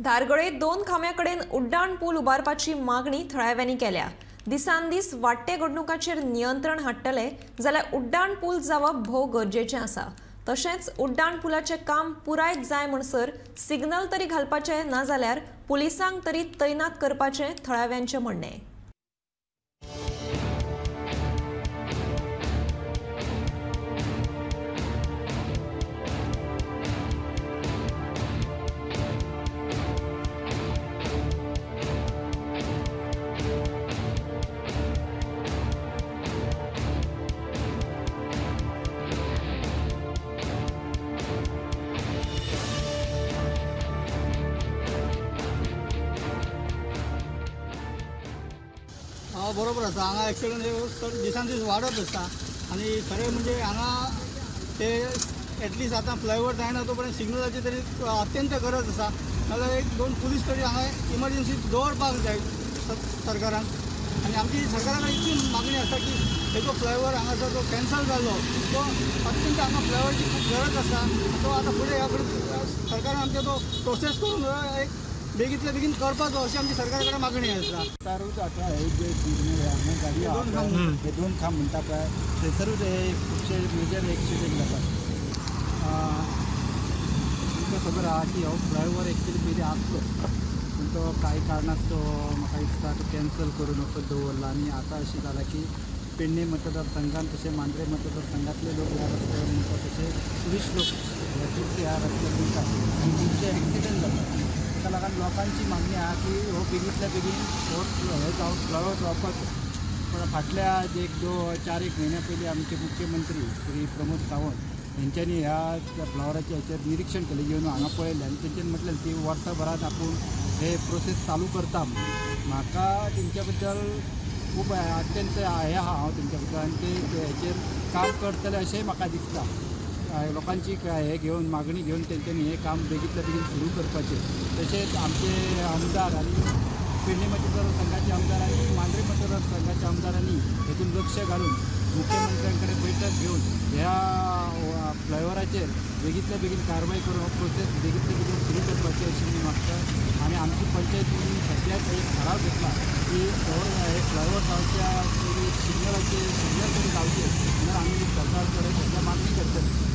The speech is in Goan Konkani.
धारगळे दोन खांब्याकडेन उड्डाण पूल उबारपाची मागणी थळाव्यांनी केल्या. दिसान दीस वाडटे घडणुकांचेर नियंत्रण हाडटले जाल्यार उड्डाण पूल जावप भोव गरजेचें आसा. तशेंच उड्डाण पुलाचें काम पुराय जाय म्हणसर सिग्नल तरी घालपाचें, नाजाल्यार पुलिसांक तरी तैनात करपाचें थळाव्यांचें म्हणणें. बरोबर आसा, हांगा एक्सिडंट हे दिसान दीस वाडत आसा आनी खरें म्हणजे हांगा ते एटलिस्ट आतां फ्लायओवर जायना तो पर्यंत सिग्नलाची तरी अत्यंत गरज आसा. नाजाल्यार एक दोन पुलीस तरी हांगा इमर्जन्सी दवरपाक जाय सरकारान. आनी आमची सरकारा कडेन इतली मागणी आसा की हेजो फ्लायओवर हांगासर जो कॅन्सल जाल्लो तो अत्यंत हांगा फ्लायओवरची खूब गरज आसा. तो आतां फुडें ह्या कडेन सरकारान आमचो तो प्रोसेस करून एक बेगीतल्या बेगीन करपाचो अशी आमची सरकारा कडेन मागणी आसा. तारूच आतां हे जे हांगा गाडी हे दोन खांब म्हणटा पळय थंयसरूच हे खुबशे मेजर एक्सिडंट जातात. तुमकां खबर आहा की हो फ्लायओवर एक्चुली पयलीं आसलो, पूण तो कांय कारणास्तव म्हाका दिसता तो कॅन्सल करून वखद दवरला. आनी आतां अशें जालां की पेडणे मतदारसंघात तशें मांद्रे मतदारसंघातले लोक ह्या रस्त्यार वयता, तशें टुरिस्ट लोक खुबशे ह्या रस्त्यार वयता आनी खुबशे एक्सिडंट जातात. ताका लागून लोकांची मागणी आहा की हो बेगींतल्या बेगीन हो हे जावं फ्लायओवर जावपाचो. पूण फाटल्या एक दोन चार एक म्हयन्या पयलीं आमचे मुख्यमंत्री श्री प्रमोद सावंत हेंच्यांनी ह्या फ्लावराचें हेचेर निरिक्षण केलें, येवन हांगा पळयलें आनी तेंच्यांनी म्हटलें की वर्सभरांत आपूण हे प्रोसेस चालू करता म्हणून. म्हाका तेंच्या बद्दल खूब अत्यंत हे आहा हांव तेंच्या बद्दल आनी ते हेचेर काम करतले अशेंय म्हाका दिसता. लोकांची हे घेवन मागणी घेवन तेंच्यांनी हें काम बेगींतल्या बेगीन सुरू करपाचें. तशेंच आमचे आमदार आनी पेडणे मतदारसंघाचे आमदार आनी मांद्रे मतदारसंघाच्या आमदारांनी हेतून लक्ष घालून मुख्यमंत्र्यां कडेन बैठक घेवन ह्या फ्लायओवराचेर बेगींतल्या बेगीन कारवाय करून हो प्रोसेस बेगींतल्या बेगीन सुरू करपाची अशी मी मागता. आनी आमची पंचायतीन सद्याक एक ठराव घेतला की हो हे फ्लायओवर जावच्या पयलीं सिग्नलाचे सिग्नल तरी जावचे म्हणून आमी सरकार कडेन सद्या मागणी करतले.